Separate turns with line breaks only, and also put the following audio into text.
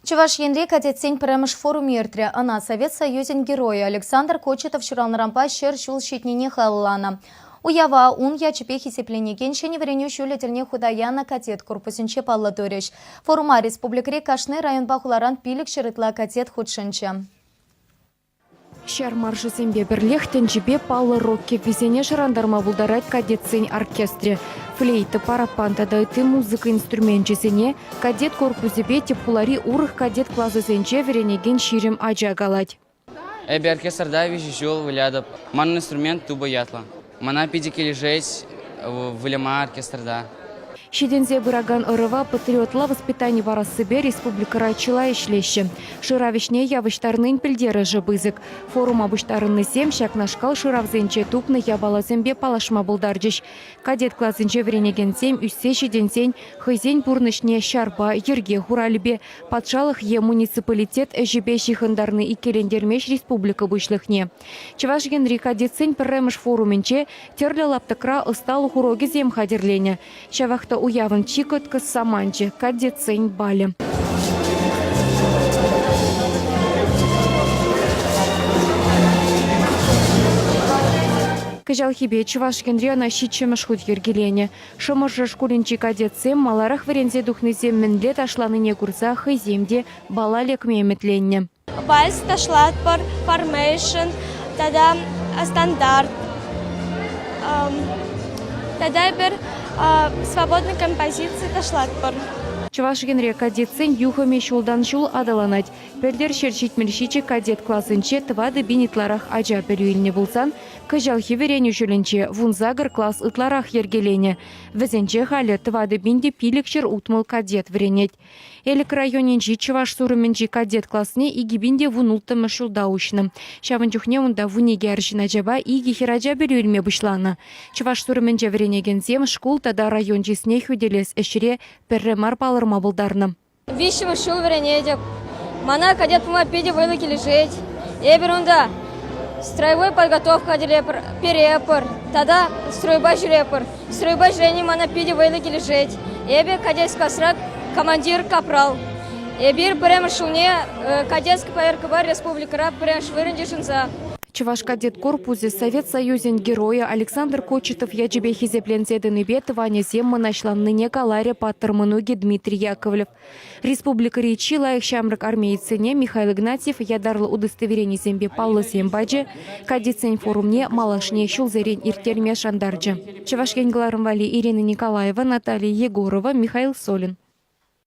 Чӑваш Енре кадетсен пӗрремӗш форумӗ иртрӗ. Ӑна Совет Союзӗн Геройӗ Александр Кочетов ҫуралнӑранпа 100 ҫул ҫитнине халалланӑ. Уява ун ячӗпе хисепленекен ҫӗнӗ вӗренӳ ҫулӗ тӗлне хута янӑ кадет корпусӗнче паллӑ турӗҫ. Форума республикӑри кашни районпа хуларан 500 ытла кадет хутшӑнчӗ.
Ҫар маршӗсемпе пӗрлех тӗнчипе паллӑ рок-кӗввисене шӑрантарма пултарать кадетсен оркестрӗ. Флейта, параппан тата ытти музыка инструменчӗсене кадет корпусӗпе тӗп хулари урӑх кадет класӗсенче вӗренекен 20 ача калать.
Эпӗ оркестрта виҫӗ ҫул вылятӑп. Манӑн инструмент туба ятлӑ. Мана питӗ килӗшет выляма оркестрта.
Ҫитӗнсе пыракан ӑрӑва патриотла воспитани парассипе республикӑра чылай ӗҫлеҫҫӗ. Шырав ӗҫне явӑҫтарнин пӗлтерӗшӗ пысӑк. Форума пуҫтарӑннисем ҫакнашкал шыравсенче тупнӑ япаласемпе паллашма пултарчӗҫ. Кадет класӗнче вӗренекенсем ӳссе ҫитӗнсен хӑйсен пурнӑҫне ҫарпа, йӗрке хуралӗпе, патшалӑх е муниципалитет ӗҫӗпе ҫыхӑнтарни иккӗлентермест республика Пуҫлӑхне. Чӑваш Енри кадетсен пӗрремӗш форумӗнче тӗрлӗ лаптӑкра ӑсталӑх урокӗсем хатӗрленӗ. Ҫавах та уявӑн чи кӑткӑс саманчӗ – кадетсен балӗ. Кӑҫалхипе Чӑваш Енре ӑна ҫиччӗмӗш хут йӗркеленӗ. Шӑмӑршӑ шкулӗнчи кадетсем маларах вӗренсе тухнисем мӗнле ташланине курса хӑйсем те бала лекме ӗмӗтленнӗ.
Вальс ташлатпӑр, формейшн тата стандарт. Тата эпир свободный композици ташлатпӑр.
Чӑваш Енре кадетсен юхӑмӗ ҫултан-ҫул аталанать. Пӗлтӗр 177 кадет класӗнче 4000 ытларах ача пӗлӳ илнӗ пулсан, кӑҫалхи вӗренӳ ҫулӗнче 18 класс ытларах йӗркеленӗ. Вӗсенче халӗ 4560 кадет вӗренет. Элӗк районӗнчи Чӑваш Сурӑмӗнчи кадет класне 2016-мӗш ҫулта уҫнӑ. Ҫавӑн чухне унта 12 арҫын ачапа икӗ хӗрача пӗлӳ илме пуҫланӑ. Чӑваш Сурӑмӗнче вӗренекенсем шкул тата район чысне хӳтӗлес ӗҫре пӗрре мар палӑрма пултарнӑ.
Виҫҫӗмӗш ҫул вӗренетӗп. Мана кадет пулма питӗ вӑйлӑ килӗшет. Эпир унта строевой подготовка хатӗрлетпӗр, перетпӗр тата стройпа ҫӳретпӗр. Стройпа ҫӳрени мана питӗ вӑйлӑ килӗшет. Эпӗ кадетский класра командир капрал. Эпир пӗрремӗш ҫулне кадетский поверкӑпа республикӑра пӗрремӗш вырӑн йышӑнса.
Чӑваш кадет корпусӗ Совет Союзӗн Геройӗ Александр Кочетов ячӗпе хисепленсе тӑнипе тӑванӗсем мӑнаҫланнине каларӗ паттӑр мӑнукӗ Дмитрий Яковлев. Республикӑри чи лайӑх ҫамрӑк армеецсене Михаил Игнатьев ятарлӑ удостоверенисемпе паллӑсем пачӗ, кадетсен форумне малашне ҫулсерен ирттерме шантарчӗ. Чӑваш Ен кӑларӑм валли Ирина Николаева, Наталья Егорова, Михаил Солин.